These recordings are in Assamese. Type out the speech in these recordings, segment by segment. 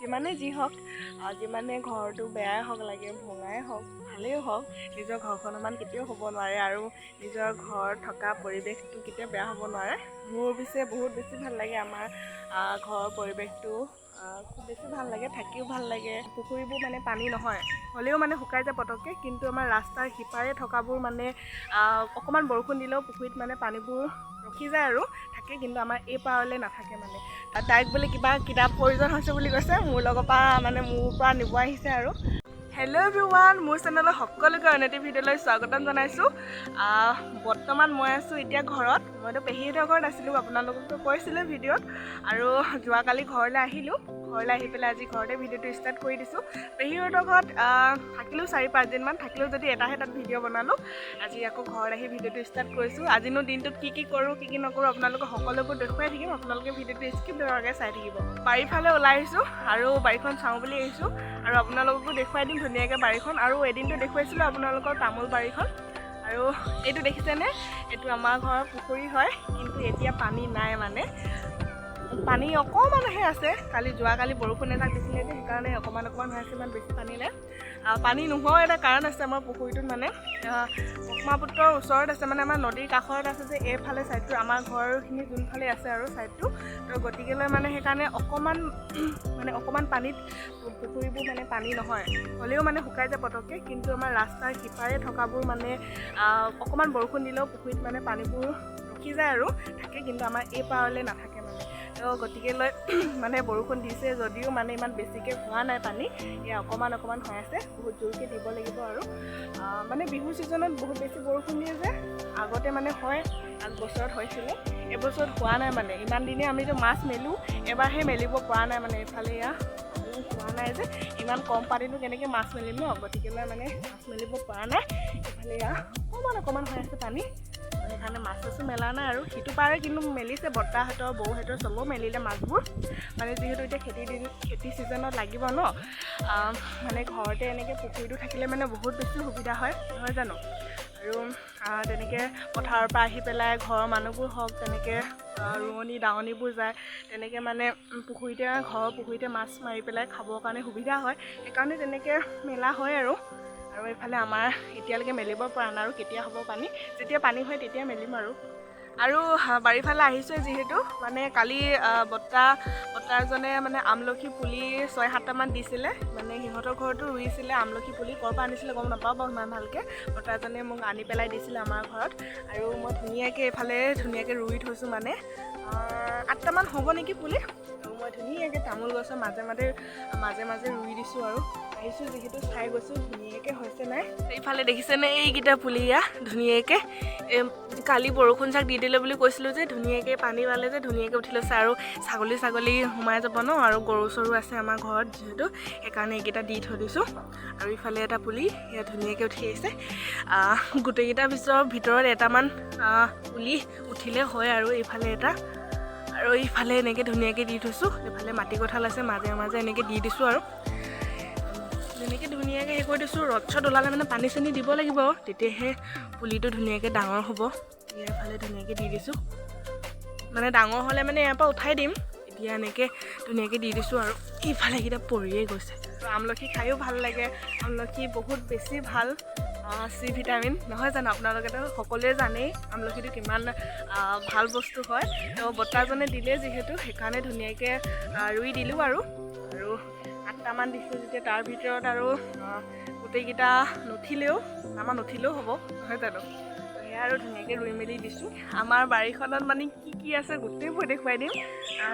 যিমানে যি হওক, যিমানে ঘৰটো বেয়াই হওক লাগে, ভঙাই হওক, ভালেই হওক, নিজৰ ঘৰখনৰ সমান কেতিয়াও হ'ব নোৱাৰে আৰু নিজৰ ঘৰত থকা পৰিৱেশটো কেতিয়াও বেয়া হ'ব নোৱাৰে। মোৰ পিছে বহুত বেছি ভাল লাগে আমাৰ ঘৰৰ পৰিৱেশটো, খুব বেছি ভাল লাগে, থাকিও ভাল লাগে। পুখুৰীবোৰ মানে পানী নহয় হ'লেও মানে শুকাই যায় পটককৈ, কিন্তু আমাৰ ৰাস্তাৰ সিপাৰে থকাবোৰ মানে অকণমান বৰষুণ দিলেও পুখুৰীত মানে পানীবোৰ ৰখি যায় আৰু থাকে, কিন্তু আমাৰ এই পাৰলৈ নাথাকে। মানে তাইক বোলে কিবা কিতাপ প্ৰয়োজন হৈছে বুলি কৈছে, মোৰ লগৰ পৰা মানে মোৰ পৰা নিব আহিছে। আৰু হেল্ল' এভৰিৱান, মোৰ চেনেলৰ সকলোকে অন্য এটি ভিডিঅ'লৈ স্বাগতম জনাইছোঁ। বৰ্তমান মই আছোঁ এতিয়া ঘৰত। মইতো পেহীহঁতৰ ঘৰত আছিলোঁ, আপোনালোককতো কৈছিলোঁ ভিডিঅ'ত। আৰু যোৱাকালি ঘৰলৈ আহিলোঁ, ঘৰলৈ আহি পেলাই আজি ঘৰতে ভিডিঅ'টো ষ্টাৰ্ট কৰি দিছোঁ। পেহীহঁতৰ ঘৰত থাকিলোঁ 4-5 দিনমান থাকিলোঁ, যদি এটাহে তাত ভিডিঅ' বনালোঁ। আজি আকৌ ঘৰত আহি ভিডিঅ'টো ষ্টাৰ্ট কৰিছোঁ। আজিনো দিনটোত কি কি কৰোঁ, কি কি নকৰোঁ, আপোনালোকক সকলোবোৰ দেখুৱাই থাকিম। আপোনালোকে ভিডিঅ'টো স্কিপ নকৰাকৈ চাই থাকিব। বাৰীফালে ওলাই আহিছোঁ আৰু বাৰীখন চাওঁ বুলি আহিছোঁ আৰু আপোনালোককো দেখুৱাই দিম ধুনীয়াকৈ বাৰীখন। আৰু এদিনটো দেখুৱাইছিলোঁ আপোনালোকৰ তামোল বাৰীখন। আৰু এইটো দেখিছেনে? এইটো আমাৰ ঘৰৰ পুখুৰী হয়, কিন্তু এতিয়া পানী নাই, মানে পানী অকণমানহে আছে। কালি যোৱাকালি বৰষুণ এজাক দিছিলে যে, সেইকাৰণে অকণমান অকণমান হৈ আছে, ইমান বেছি পানী নাই। পানী নোহোৱাও এটা কাৰণ আছে। আমাৰ পুখুৰীটোত মানে ব্ৰহ্মপুত্ৰৰ ওচৰত আছে, মানে আমাৰ নদীৰ কাষত আছে যে এইফালে ছাইডটো, আমাৰ ঘৰখিনি যোনফালে আছে আৰু ছাইডটো। তো গতিকেলৈ মানে সেইকাৰণে অকণমান মানে অকণমান পানীত পুখুৰীবোৰ মানে পানী নহয় হ'লেও মানে শুকাই যায় পটককৈ, কিন্তু আমাৰ ৰাস্তাৰ সিপাৰে থকাবোৰ মানে অকণমান বৰষুণ দিলেও পুখুৰীত মানে পানীবোৰ ৰখি যায় আৰু থাকে, কিন্তু আমাৰ এই পাৰলৈ নাথাকে। মানে তো গতিকেলৈ মানে বৰষুণ দিছে যদিও মানে ইমান বেছিকৈ হোৱা নাই পানী, এয়া অকণমান অকণমান হৈ আছে। বহুত জোৰকৈ দিব লাগিব আৰু মানে বিহু ছিজনত বহুত বেছি বৰষুণ দিয়ে যে, আগতে মানে হয়, আগ বছৰত হৈছিলে, এবছৰত হোৱা নাই। মানে ইমান দিনে আমিতো মাছ মেলোঁ, এবাৰহে মেলিব পৰা নাই। মানে এইফালে এয়া পানীও হোৱা নাই যে, ইমান কম পানীনো কেনেকৈ মাছ মেলিম ন? গতিকেলৈ মানে মাছ মেলিব পৰা নাই। এইফালে এয়া অকণমান অকণমান হৈ আছে পানী, সেইকাৰণে মাছ চাছো মেলা নাই। আৰু সিটো পাৰে কিন্তু মেলিছে, বৰ্তাহঁতৰ বৌহঁতৰ চবো মেলিলে মাছবোৰ। মানে যিহেতু এতিয়া খেতি দিন, খেতি ছিজনত লাগিব ন, মানে ঘৰতে এনেকৈ পুখুৰীটো থাকিলে মানে বহুত বেছি সুবিধা হয়, নহয় জানো? আৰু তেনেকৈ পথাৰৰ পৰা আহি পেলাই ঘৰৰ মানুহবোৰ হওক, তেনেকৈ ৰোৱনী দাৱনীবোৰ যায়, তেনেকৈ মানে পুখুৰীতে, ঘৰৰ পুখুৰীতে মাছ মাৰি পেলাই খাবৰ কাৰণে সুবিধা হয়, সেইকাৰণে তেনেকৈ মেলা হয়। আৰু আৰু এইফালে আমাৰ এতিয়ালৈকে মেলিব পৰা নাই আৰু কেতিয়া হ'ব পানী, যেতিয়া পানী হয় তেতিয়া মেলিম। আৰু আৰু বাৰীফালে আহিছোঁৱে যিহেতু, মানে কালি বৰ্তা এজনে মানে আমলখি পুলি 6-7টামান দিছিলে। মানে সিহঁতৰ ঘৰতো ৰুইছিলে আমলখি পুলি, ক'ৰ পৰা আনিছিলে গম নাপাওঁ বাৰু ইমান ভালকৈ। বৰ্তাজনে মোক আনি পেলাই দিছিলে আমাৰ ঘৰত আৰু মই ধুনীয়াকৈ এইফালে ধুনীয়াকৈ ৰুই থৈছোঁ। মানে 8টামান হ'ব নেকি পুলি। আৰু মই ধুনীয়াকৈ তামোল গছৰ মাজে মাজে মাজে মাজে ৰুই দিছোঁ। আৰু আহিছোঁ যিহেতু চাই গৈছোঁ ধুনীয়াকৈ হৈছে নাই। এইফালে দেখিছেনে এইকেইটা পুলি? ইয়া ধুনীয়াকৈ কালি বৰষুণ জাক দি দিলে বুলি কৈছিলোঁ যে, ধুনীয়াকৈ পানী পালে যে ধুনীয়াকৈ উঠি লৈছে। আৰু ছাগলী ছাগলী সোমাই যাব ন, আৰু গৰু চৰু আছে আমাৰ ঘৰত যিহেতু, সেইকাৰণে এইকেইটা দি থৈ দিছোঁ। আৰু ইফালে এটা পুলি সেয়া ধুনীয়াকৈ উঠি আহিছে। গোটেইকেইটাৰ পিছৰ ভিতৰত এটামান পুলি উঠিলে হয়। আৰু এইফালে এটা আৰু ইফালে এনেকৈ ধুনীয়াকৈ দি থৈছোঁ। এইফালে মাটি কঁঠাল আছে, মাজে মাজে এনেকৈ দি দিছোঁ। আৰু যেনেকৈ ধুনীয়াকৈ হেৰি কৰি দিছোঁ, ৰ'দ চদ ওলালে মানে পানী চানী দিব লাগিব আৰু তেতিয়াহে পুলিটো ধুনীয়াকৈ ডাঙৰ হ'ব। ইয়াৰফালে ধুনীয়াকৈ দি দিছোঁ, মানে ডাঙৰ হ'লে মানে ইয়াৰ পৰা উঠাই দিম। এতিয়া এনেকৈ ধুনীয়াকৈ দি দিছোঁ। আৰু ইফালে এইকেইটা পৰিয়ে গৈছে। আৰু আমলখি খায়ো ভাল লাগে, আমলখি বহুত বেছি ভাল, চি ভিটামিন, নহয় জানো? আপোনালোকেতো সকলোৱে জানেই আমলখিটো কিমান ভাল বস্তু হয়। তো বৰ্তাজনে দিলে যিহেতু, সেইকাৰণে ধুনীয়াকৈ ৰুই দিলোঁ। আৰু আৰু 8টামান দিছোঁ যেতিয়া, তাৰ ভিতৰত আৰু গোটেইকেইটা নুঠিলেও, আমাৰ নুঠিলেও হ'ব, নহয় জানো? তো সেয়া আৰু ধুনীয়াকৈ ৰুই মেলি দিছোঁ। আমাৰ বাৰীখনত মানে কি কি আছে গোটেইবোৰ দেখুৱাই দিম।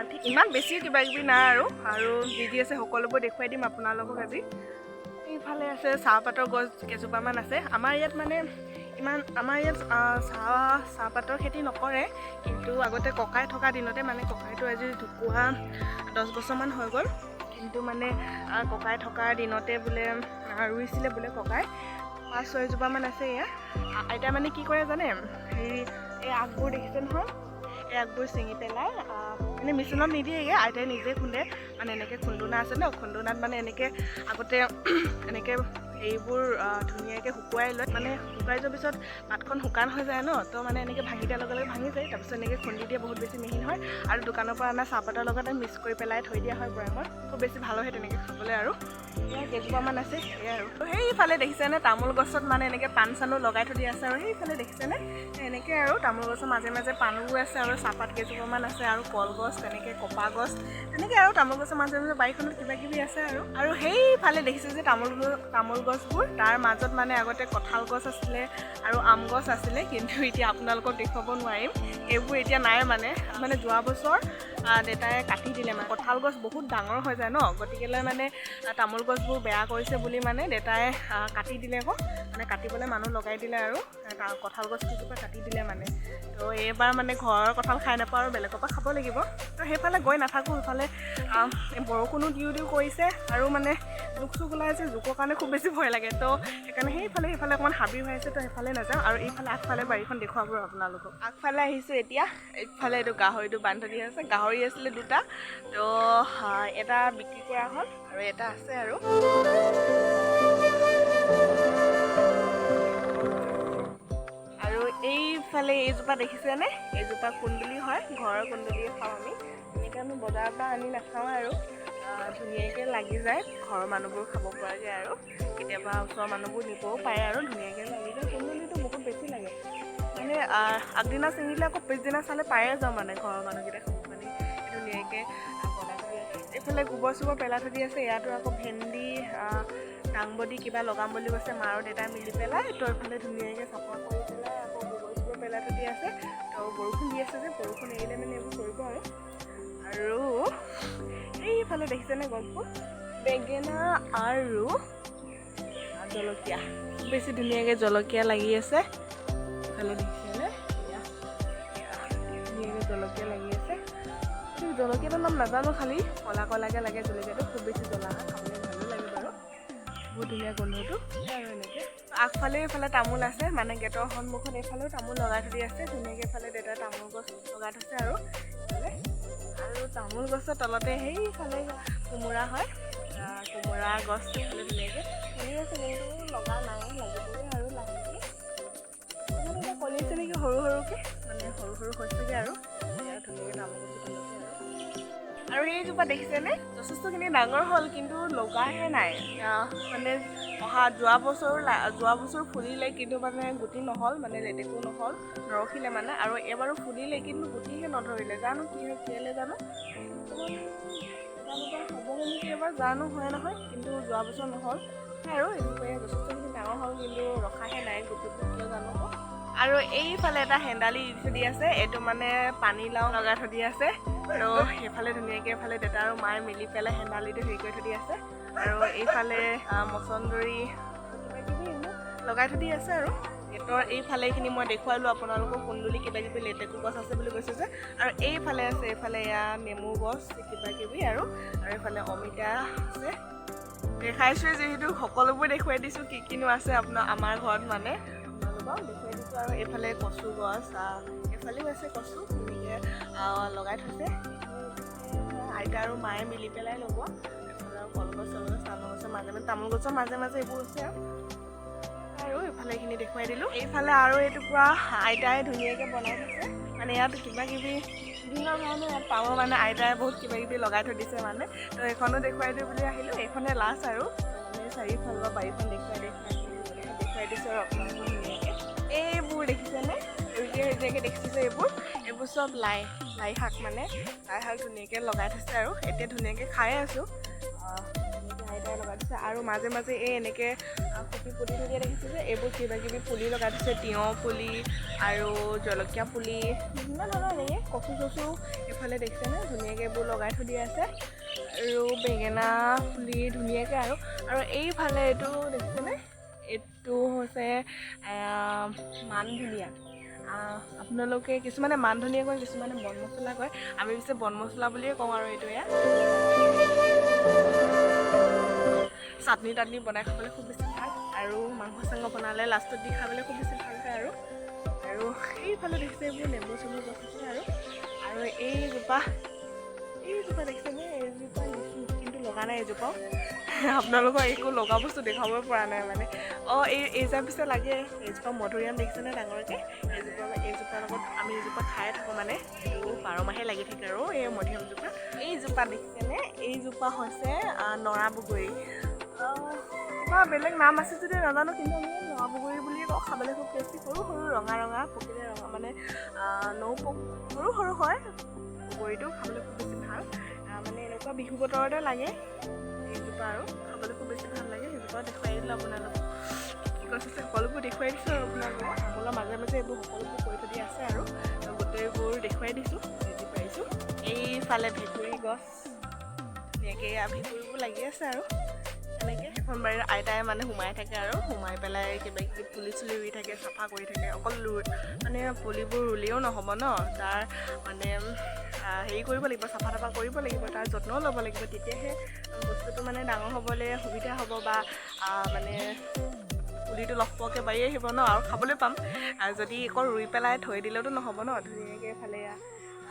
ঠিক ইমান বেছি কিবা কিবি নাই আৰু, আৰু যি যি আছে সকলোবোৰ দেখুৱাই দিম আপোনালোকক আজি। এইফালে আছে চাহপাতৰ গছ কেইজোপামান আছে। আমাৰ ইয়াত মানে ইমান আমাৰ ইয়াত চাহপাতৰ খেতি নকৰে, কিন্তু আগতে ককাই থকা দিনতে, মানে ককাইটো আজি ঢুকোৱা 10 বছৰমান হৈ গ'ল, কিন্তু মানে ককাই থকাৰ দিনতে বোলে ৰুইছিলে বোলে ককাই। 5-6 জোপামান আছে এয়া। আইতা মানে কি কৰে জানে? হেৰি, এই আগবোৰ দেখিছে নহয়, এই আগবোৰ ছিঙি পেলাই মানে মেচিনত নিদিয়েগৈ, আইতাই নিজে খুন্দে। মানে এনেকৈ খুন্দুনা আছে ন, খুন্দুনাত মানে এনেকৈ আগতে এনেকৈ এইবোৰ ধুনীয়াকৈ শুকুৱাই লৈ, মানে শুকাই যোৱাৰ পিছত পাতখন শুকান হৈ যায় ন, তো মানে এনেকৈ ভাঙি দিয়াৰ লগে লগে ভাঙি যায়। তাৰপিছত এনেকৈ খুন্দি দিয়ে, বহুত বেছি মিহি হয়। আৰু দোকানৰ পৰা অনা চাহপাতৰ লগতে মিক্স কৰি পেলাই থৈ দিয়া হয় বৈয়ামত, খুব বেছি ভাল হয় তেনেকৈ খাবলৈ। আৰু এয়া কেইজোপামান আছে সেয়াই। আৰু সেইফালে দেখিছেনে তামোল গছত মানে এনেকৈ পাণ চানো লগাই থৈ দিয়া আছে। আৰু সেইফালে দেখিছেনে এনেকৈ আৰু তামোল গছৰ মাজে মাজে পাণো আছে আৰু চাহপাত কেইজোপামান আছে আৰু কলগছ তেনেকৈ, কপা গছ তেনেকৈ, আৰু তামোল গছৰ মাজে মাজে বাৰীখনত কিবা কিবি আছে। আৰু আৰু সেইফালে দেখিছে যে তামোল গছবোৰ, তাৰ মাজত মানে আগতে কঁঠাল গছ আছিলে আৰু আম গছ আছিলে, কিন্তু এতিয়া আপোনালোকক দেখুৱাব নোৱাৰিম, সেইবোৰ এতিয়া নাই। মানে মানে যোৱা বছৰ দেউতাই কাটি দিলে। মানে কঁঠাল গছ বহুত ডাঙৰ হৈ যায় ন, গতিকেলৈ মানে তামোল গছবোৰ বেয়া কৰিছে বুলি মানে দেউতাই কাটি দিলে আকৌ, মানে কাটিবলৈ মানুহ লগাই দিলে আৰু কঁঠাল গছ কেইজোপা কাটি দিলে মানে। তো এইবাৰ মানে ঘৰৰ কঁঠাল খাই নাপাওঁ আৰু বেলেগৰ পৰা খাব লাগিব। তো সেইফালে গৈ নাথাকোঁ, সেইফালে বৰষুণো দিওঁ দিওঁ কৰিছে আৰু মানে জোক চোক ওলাই আছে, জোকৰ কাৰণে খুব বেছি ভয় লাগে। তো সেইকাৰণে সেইফালে অকণমান হাবি হৈ আছে, তো সেইফালে নাযাওঁ। আৰু এইফালে আগফালে বাৰীখন দেখুৱাব আপোনালোকক। আগফালে আহিছোঁ এতিয়া, এইফালে এইটো গাহৰিটো বান্ধি দিয়া আছে। গাহৰি আছিলে দুটা, তো এটা বিক্ৰী কৰা হ'ল আৰু এটা আছে। আৰু আৰু এইফালে এইজোপা দেখিছেনে, এইজোপা কুন্দুলি হয়, ঘৰৰ কুন্দুলিয়ে খাওঁ আমি, এনেকৈ আমি বজাৰৰ পৰা আনি নাখাওঁ। আৰু ধুনীয়াকৈ লাগি যায়, ঘৰৰ মানুহবোৰ খাব পৰাকৈ, আৰু কেতিয়াবা ওচৰৰ মানুহবোৰ নিবও পাৰে আৰু ধুনীয়াকৈ লাগি যায়। কুন্দুলিটো বহুত বেছি লাগে, মানে আগদিনা ছিঙিলে আকৌ পিছদিনা চালে পায়ে যাওঁ, মানে ঘৰৰ মানুহকেইটা খাব মানে ধুনীয়াকৈ বনাই থৈ। এইফালে গোবৰ চোবৰ পেলাই থৈ দি আছে। ইয়াতো আকৌ ভেন্দি দাংবডি কিবা লগাম বুলি কৈছে মা আৰু দেউতাই মিলি পেলাই। তো এইফালে ধুনীয়াকৈ চাফা কৰি পেলাই আকৌ গোবৰ চোবৰ পেলাই থৈ দি আছে। তো বৰষুণ দি আছে যে, বৰষুণ এৰিলে মানে এইবোৰ কৰিব। আৰু আৰু এইফালে দেখিছেনে গছবোৰ, বেঙেনা আৰু জলকীয়া, বেছি ধুনীয়াকৈ জলকীয়া লাগি আছে। এইফালে দেখিছেনে ধুনীয়াকৈ জলকীয়া লাগি আছে। জলকীয়াটোৰ নাম নাজানো, খালি ক'লা ক'লাকৈ লাগে জলকীয়াটো, খুব বেছি জ্বলা হয়, খাবলৈ ভালো লাগে বাৰু, বহুত ধুনীয়া গোন্ধটো। আৰু এনেকৈ আগফালে এইফালে তামোল আছে, মানে গেটৰ সন্মুখত এইফালেও তামোল লগাই থৈ দি আছে ধুনীয়াকৈ। এইফালে দেউতাই তামোল গছ লগাই থৈছে। আৰু এইফালে আৰু তামোল গছৰ তলতে সেইফালে কোমোৰা হয়, কোমোৰা গছ এইফালে ধুনীয়াকৈ ফুলি আছে, কিন্তু লগা নাই, লাগিবগৈ আৰু লাহেকৈ। কলি আছে নেকি সৰু সৰুকৈ, মানে সৰু সৰু হৈছেগৈ আৰু ধুনীয়াকৈ তামোল গছৰ তলতে। আৰু সেইজোপা দেখিছেনে, যথেষ্টখিনি ডাঙৰ হ'ল কিন্তু লগাহে নাই, মানে অহা যোৱা বছৰ ফুলিলে কিন্তু মানে গুটি নহ'ল, মানে লেটেকু নহ'ল, নৰখিলে মানে। আৰু এইবাৰো ফুলিলে কিন্তু গুটিহে নধৰিলে, জানো কি হয়, কেলৈ জানো হ'ব নেকি এবাৰ, জানো হয় নহয়, কিন্তু যোৱা বছৰ নহ'ল। আৰু এনেকুৱাই যথেষ্টখিনি ডাঙৰ হ'ল কিন্তু ৰখাহে নাই গুটিবোৰ, কিয় জানো। আৰু এইফালে এটা হেন্দালি দি থৈ দি আছে, এইটো মানে পানীলাও লগাই থৈ দি আছে। আৰু সেইফালে ধুনীয়াকৈ এইফালে দেউতা আৰু মায়ে মিলি পেলাই হেন্দালিটো হেৰি কৰি থৈ দি আছে। আৰু এইফালে মচন্দৰী কিবা কিবি এইবোৰ লগাই থৈ দি আছে। আৰু গেটৰ এইফালে এইখিনি মই দেখুৱালোঁ আপোনালোকক, কুন্দুলি কিবা কিবি লেটেকু গছ আছে বুলি কৈছে যে। আৰু এইফালে আছে, এইফালে এয়া নেমু গছ কিবা কিবি, আৰু আৰু এইফালে অমিতা আছে। দেখাইছোৱে যিহেতু সকলোবোৰ দেখুৱাই দিছোঁ কি কিনো আছে আপোনাৰ আমাৰ ঘৰত, মানে আপোনালোকক দেখুৱাই দিছোঁ। আৰু এইফালে কচু গছ, এইফালেও আছে কচু ধুনীয়াকৈ লগাই থৈছে আইতা আৰু মায়ে মিলি পেলাই লগোৱা। এইফালে আৰু কলগছ চলগছ, তামোল গছৰ মাজে মাজে, তামোল গছৰ মাজে মাজে এইবোৰ আছে। আৰু এইফালে এইখিনি দেখুৱাই দিলোঁ। এইফালে আৰু এইটুকুৰা আইতাই ধুনীয়াকৈ বনাই থৈছে, মানে ইয়াত কিবা কিবি বিভিন্ন ধৰণৰ ইয়াত পাব, মানে আইতাই বহুত কিবা কিবি লগাই থৈ দিছে মানে। তো এইখনো দেখুৱাই দিওঁ বুলি আহিলোঁ, এইখনে লাষ্ট আৰু মানে চাৰিওফাল বা বাৰীখন দেখুৱাই দেখুৱাই দেখুৱাই দিছোঁ আৰু আপোনালোকক ধুনীয়াকৈ। এইবোৰ দেখিছেনে, সেউজীয়া সেউজীয়াকৈ দেখিছে যে এইবোৰ, এইবোৰ চব লাই লাই শাক, মানে লাই শাক ধুনীয়াকৈ লগাই থৈছে আৰু এতিয়া ধুনীয়াকৈ খাই আছোঁ, আইতাই লগাই থৈছে। আৰু মাজে মাজে এই এনেকৈ খুপি পুতি থৈ দিয়া দেখিছে যে, এইবোৰ কিবা কিবি পুলি লগাই থৈছে, তিয়ঁহ পুলি আৰু জলকীয়া পুলি, বিভিন্ন ধৰণৰ এনেকৈ কচু চচু এইফালে দেখিছেনে ধুনীয়াকৈ এইবোৰ লগাই থৈ দিয়া আছে। আৰু বেঙেনা পুলি ধুনীয়াকৈ। আৰু আৰু এইফালে এইটো দেখিছেনে, এইটো হৈছে মান ধনিয়া। আপোনালোকে কিছুমানে মান ধনিয়া কয়, কিছুমানে বন মছলা কয়, আমি পিছে বন মছলা বুলিয়ে কওঁ। আৰু এইটো এয়া চাটনি তাটনি বনাই খাবলৈ খুব বেছি ভাল, আৰু মাংস চাংস বনালে লাষ্টত দি খাবলৈ খুব বেছি ভাল হয়। আৰু আৰু সেইফালে দেখিছে এইবোৰ নেমু চেমু গছ আছে। আৰু আৰু এইজোপা এইজোপা দেখিছেনে, এইজোপা লিচু, কিন্তু লগা নাই এজোপাও। আপোনালোকৰ একো লগা বস্তু দেখুৱাবই পৰা নাই মানে। অঁ, এই পিছে লাগে এইজোপা মধুৰিআম দেখিছেনে ডাঙৰকৈ? এইজোপাৰ লগত আমি এইজোপা খায়ে থাকোঁ মানে, এইটো 12 মাহে লাগি থাকে আৰু এই মধুৰিআমজোপা। এইজোপা দেখিছেনে? এইজোপা হৈছে নৰা বগৰী। কিবা বেলেগ নাম আছে যদি নাজানো, কিন্তু আমি নৰা বগৰী বুলিয়ে কওঁ। খাবলৈ খুব টেষ্টি, সৰু সৰু ৰঙা ৰঙা পকিলে ৰঙা মানে নৌ পক সৰু সৰু হয় বগৰীটো, খাবলৈ খুব বেছি ভাল। মানে এনেকুৱা বিহু বতৰতে লাগে এইজোপা আৰু খাবলৈ খুব বেছি ভাল লাগে। সেইজোপা দেখুৱাই দিলোঁ আপোনালোকক, কি গছ আছে সকলোবোৰ দেখুৱাই দিছোঁ আৰু আপোনালোকক। তামোলৰ মাজে মাজে এইবোৰ সকলোবোৰ কৰি থৈ দিয়া আছে আৰু গোটেইবোৰ দেখুৱাই দিছোঁ যি যি পাৰিছোঁ। এইফালে ভেকুৰী গছ ধুনীয়াকৈ, এয়া ভেকুৰীবোৰ লাগি আছে আৰু তেনেকৈ। সেইখন বাৰীৰ আইতাই মানে সোমাই থাকে আৰু সোমাই পেলাই কিবা কিবি পুলি চুলি ৰুই থাকে, চাফা কৰি থাকে। অকল মানে পুলিবোৰ ৰুলেও নহ'ব ন, তাৰ মানে হেৰি কৰিব লাগিব, চাফা তাফা কৰিব লাগিব, তাৰ যত্নও ল'ব লাগিব, তেতিয়াহে বস্তুটো মানে ডাঙৰ হ'বলৈ সুবিধা হ'ব বা মানে পুলিটো লহপহকৈ বাঢ়ি আহিব ন, আৰু খাবলৈ পাম। আৰু যদি অকল ৰুই পেলাই থৈ দিলেওতো নহ'ব ন। ধুনীয়াকৈ এইফালে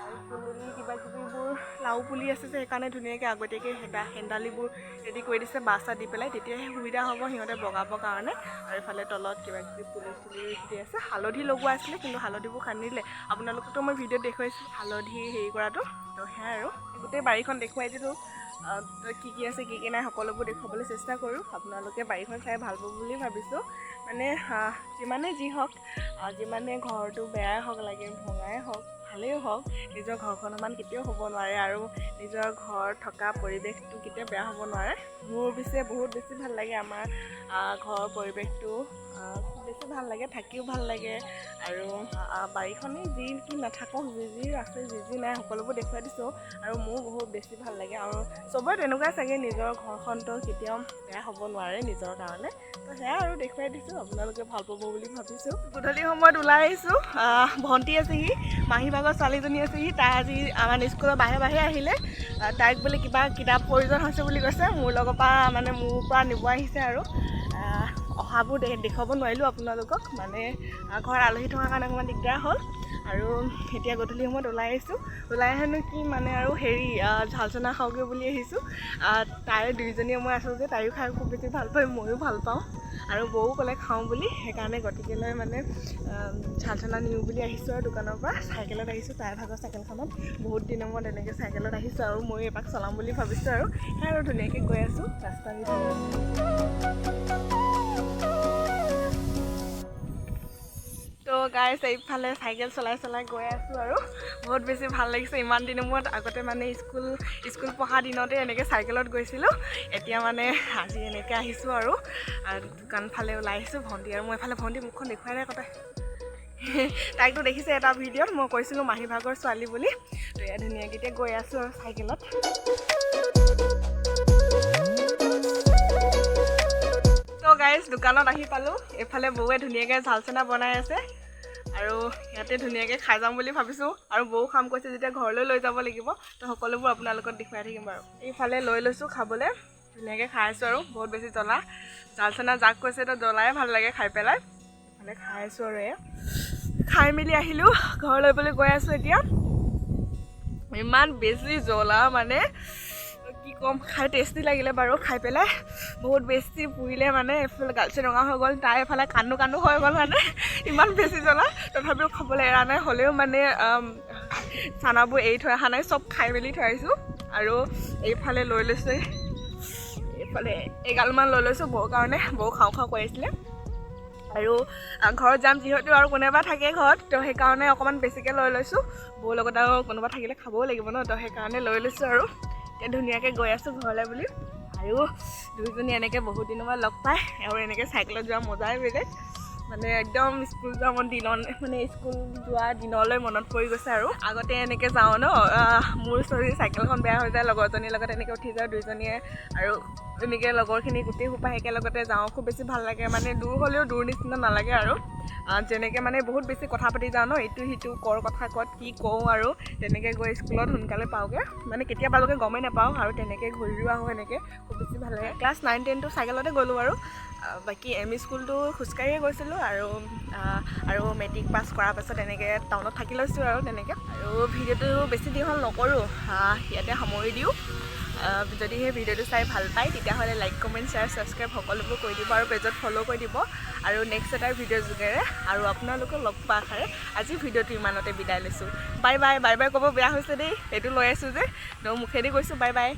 আৰু পুলি কিবা কিবিবোৰ লাও পুলি আছে যে, সেইকাৰণে ধুনীয়াকৈ আগতীয়াকৈ হেন্দালিবোৰ ৰেডি কৰি দিছে বাঁহ চাহ দি পেলাই, তেতিয়াহে সুবিধা হ'ব সিহঁতে বগাবৰ কাৰণে। আৰু এইফালে তলত কিবা কিবি পুলি চুলি দি আছে। হালধি লগোৱা আছিলে কিন্তু হালধিবোৰ খান্দিলে, আপোনালোকতো মই ভিডিঅ'ত দেখুৱাইছোঁ হালধি হেৰি কৰাটো। তো সেয়াই আৰু গোটেই বাৰীখন দেখুৱাই দিলোঁ, কি কি আছে কি কি নাই সকলোবোৰ দেখুৱাবলৈ চেষ্টা কৰোঁ। আপোনালোকে বাৰীখন চাই ভাল পাব বুলি ভাবিছোঁ। মানে যিমানে যি হওক, যিমানে ঘৰটো বেয়াই হওক লাগে ভঙাই হওক ভালেই হওক, নিজৰ ঘৰখন সমান কেতিয়াও হ'ব নোৱাৰে আৰু নিজৰ ঘৰত থকা পৰিৱেশটো কেতিয়াও বেয়া হ'ব নোৱাৰে। মোৰ পিছে বহুত বেছি ভাল লাগে আমাৰ ঘৰৰ পৰিৱেশটো, খুব বেছি ভাল লাগে, থাকিও ভাল লাগে। আৰু বাৰীখনেই যি কি নাথাকক, যি যি আছে যি যি নাই সকলোবোৰ দেখুৱাই দিছোঁ আৰু মোৰ বহুত বেছি ভাল লাগে। আৰু চবৰে তেনেকুৱাই চাগে, নিজৰ ঘৰখনতো কেতিয়াও বেয়া হ'ব নোৱাৰে নিজৰ কাৰণে। তো সেয়া আৰু দেখুৱাই দিছোঁ, আপোনালোকে ভাল পাব বুলি ভাবিছোঁ। গধূলি সময়ত ওলাই আহিছোঁ, ভণ্টি আছেহি, মাহী ভাগৰ ছোৱালীজনী আছেহি। তাই আজি আমাৰ স্কুলৰ বাহিৰে বাহিৰে আহিলে, তাইক বোলে কিবা কিতাপ প্ৰয়োজন হৈছে বুলি কৈছে, মোৰ লগৰ পৰা মানে মোৰ পৰা নিব আহিছে আৰু। অহাবোৰ দেখুৱাব নোৱাৰিলোঁ আপোনালোকক, মানে ঘৰত আলহী থকাৰ কাৰণে অকণমান দিগদাৰ হ'ল। আৰু এতিয়া গধূলি সময়ত ওলাই আহিছোঁ, ওলাই আহেনো কি মানে আৰু হেৰি ঝাল চানা খাওঁগৈ বুলি আহিছোঁ। তাই দুইজনীয়ে মই আছোঁ যে, তাইও খাই খুব বেছি ভাল পায়, ময়ো ভাল পাওঁ, আৰু বৌও ক'লে খাওঁ বুলি, সেইকাৰণে গতিকেলৈ মানে ঝাল চানা নিওঁ বুলি আহিছোঁ আৰু দোকানৰ পৰা। চাইকেলত আহিছোঁ, তাইৰ ভাগৰ চাইকেলখনত বহুত দিনৰ মূৰত এনেকৈ চাইকেলত আহিছোঁ আৰু ময়ো এপাক চলাম বুলি ভাবিছোঁ আৰু সেয়া আৰু ধুনীয়াকৈ গৈ আছোঁ ৰাস্তা দি। তো গাইছ এইফালে চাইকেল চলাই চলাই গৈ আছোঁ আৰু বহুত বেছি ভাল লাগিছে। ইমান দিনৰ মূৰত, আগতে মানে স্কুল পঢ়া দিনতে এনেকৈ চাইকেলত গৈছিলোঁ, এতিয়া মানে আজি এনেকৈ আহিছোঁ আৰু দোকান ফালে ওলাই আহিছোঁ ভণ্টি আৰু মই। এইফালে ভণ্টি মুখখন দেখুৱাই নাই কথা, তাইকতো দেখিছে এটা ভিডিঅ'ত, মই কৈছিলোঁ মাহী ভাগৰ ছোৱালী বুলি। তো এয়া ধুনীয়াকৈ এতিয়া গৈ আছোঁ আৰু চাইকেলত। তো গাইজ দোকানত আহি পালোঁ, এইফালে বৌৱে ধুনীয়াকৈ ঝাল চানা বনাই আছে আৰু ইয়াতে ধুনীয়াকৈ খাই যাম বুলি ভাবিছোঁ। আৰু বৌ খাম কৈছে যেতিয়া ঘৰলৈ লৈ যাব লাগিব, তো সকলোবোৰ আপোনালোকক দেখুৱাই থাকিম বাৰু। এইফালে লৈ লৈছোঁ খাবলৈ, ধুনীয়াকৈ খাই আছোঁ আৰু বহুত বেছি জ্বলা। ঝাল চানা যাক কৈছে তো জ্বলাই ভাল লাগে খাই পেলাই। এইফালে খাই আছোঁ আৰু এয়া খাই মেলি আহিলোঁ, ঘৰলৈ বুলি গৈ আছোঁ এতিয়া। ইমান বেছি জ্বলা মানে কি ক'ম, খাই টেষ্টি লাগিলে বাৰু খাই পেলাই। বহুত বেছি পুৰিলে মানে এইফালে গালচে ৰঙা হৈ গ'ল, তাই এইফালে কান্দো কান্দো হৈ গ'ল মানে ইমান বেছি জ্বলা। তথাপিও খাবলৈ এৰা নাই, হ'লেও মানে চানাবোৰ এৰি থৈ অহা নাই, চব খাই মেলি থৈ আহিছোঁ। আৰু এইফালে লৈ লৈছোঁ, এইফালে এগালমান লৈ লৈছোঁ বৌৰ কাৰণে, বৌ খাওঁ খাওঁ কৈ আছিলে। আৰু ঘৰত যাম যিহেতু আৰু কোনোবা থাকে ঘৰত, তো সেইকাৰণে অকণমান বেছিকৈ লৈ লৈছোঁ। বৌৰ লগত আৰু কোনোবা থাকিলে খাবও লাগিব ন, তো সেইকাৰণে লৈ লৈছোঁ আৰু এতিয়া ধুনীয়াকৈ গৈ আছোঁ ঘৰলৈ বুলি। আৰু দুইজনী এনেকৈ বহুত দিনৰ পৰা লগ পাই আৰু এনেকৈ চাইকেলত যোৱা মজাই বেলেগ, মানে একদম স্কুল যোৱা মন দিনত মানে স্কুল যোৱা দিনলৈ মনত পৰি গৈছে আৰু। আগতে এনেকৈ যাওঁ ন, মোৰ চৰি চাইকেলখন বেয়া হৈ যায়, লগৰজনীৰ লগত এনেকৈ উঠি যাওঁ দুইজনীয়ে, আৰু এনেকৈ লগৰখিনি গোটেই সোপা একেলগতে যাওঁ, খুব বেছি ভাল লাগে। মানে দূৰ হ'লেও দূৰ নিচিনা নালাগে আৰু যেনেকৈ মানে বহুত বেছি কথা পাতি যাওঁ ন, ইটো সিটো কৰ কথা ক'ত কি কওঁ আৰু তেনেকৈ গৈ স্কুলত সোনকালে পাওঁগৈ, মানে কেতিয়া পালোগৈ গমেই নাপাওঁ। আৰু তেনেকৈ ঘূৰিও আহোঁ এনেকৈ, খুব বেছি ভাল লাগে। ক্লাছ 9 10টো চাইকেলতে গ'লোঁ আৰু বাকী এম ই স্কুলটো খোজকাঢ়িয়ে গৈছিলোঁ। আৰু আৰু মেট্ৰিক পাছ কৰাৰ পাছত এনেকৈ টাউনত থাকি লৈছোঁ আৰু তেনেকৈ। আৰু ভিডিঅ'টো বেছি দীঘল নকৰোঁ, ইয়াতে সামৰি দিওঁ। যদি সেই ভিডিঅ'টো চাই ভাল পায়, তেতিয়াহ'লে লাইক, কমেণ্ট, শ্বেয়াৰ, ছাবস্ক্ৰাইব সকলোবোৰ কৰি দিব আৰু পেজত ফ'ল' কৰি দিব। আৰু নেক্সট এটা ভিডিঅ'ৰ যোগেৰে আৰু আপোনালোকক লগ পোৱা আশাৰে আজি ভিডিঅ'টো ইমানতে বিদায় লৈছোঁ। Bye bye. Bye bye ক'ব বেয়া হৈছে দেই, এইটো লৈ আছোঁ যে, তো মুখেদি কৈছোঁ, বাই বাই।